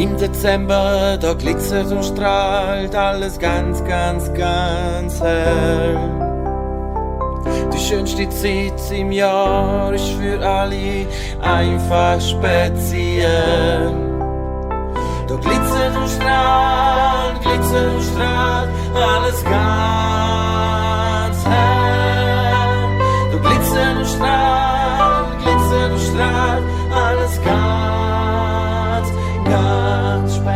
Im Dezember, da glitzert und strahlt alles ganz, ganz, ganz hell. Die schönste Zeit im Jahr ist für alle einfach speziell. Da glitzert und strahlt alles ganz hell. Da glitzert und strahlt alles ganz, ganz speziell.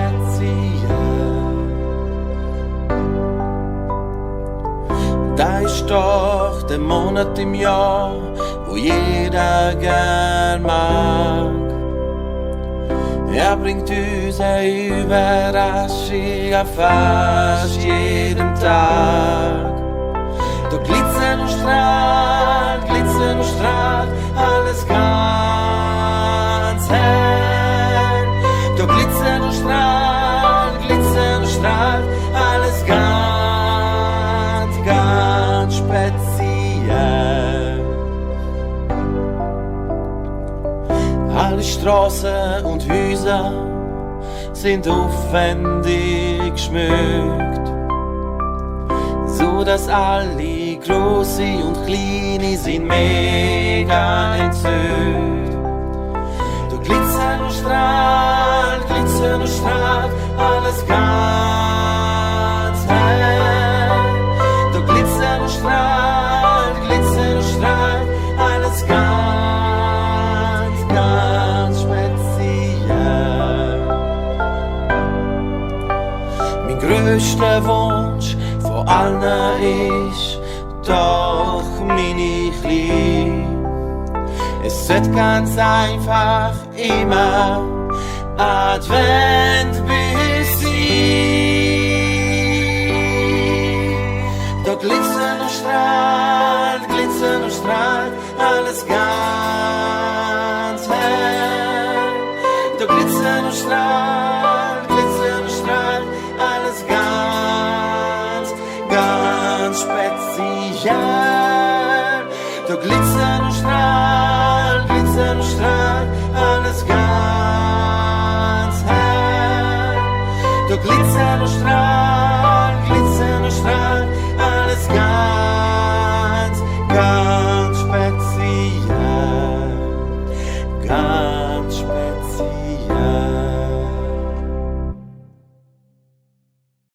Da ist doch der Monat im Jahr, wo jeder gern mag. Er bringt uns eine Überraschung auf fast jedem Tag. Da glitzert und strahlt alles ganz hell. Da glitzert und strahlt alles ganz, ganz speziell. Alle Straßen und Häuser sind aufwendig geschmückt, so dass alle große und kleine sind mega entzückt. Da glitzert und strahlt alles ganz hell. Da glitzert und strahlt alles ganz, ganz speziell. Mein größter Wunsch von allen ist doch meine Kleine. Es sollte ganz einfach immer Advent bis sie. Da glitzert und strahlt alles ganz hell. Da glitzert und strahlt alles ganz, ganz speziell. Da glitzert und strahlt alles ganz hell. Da glitzert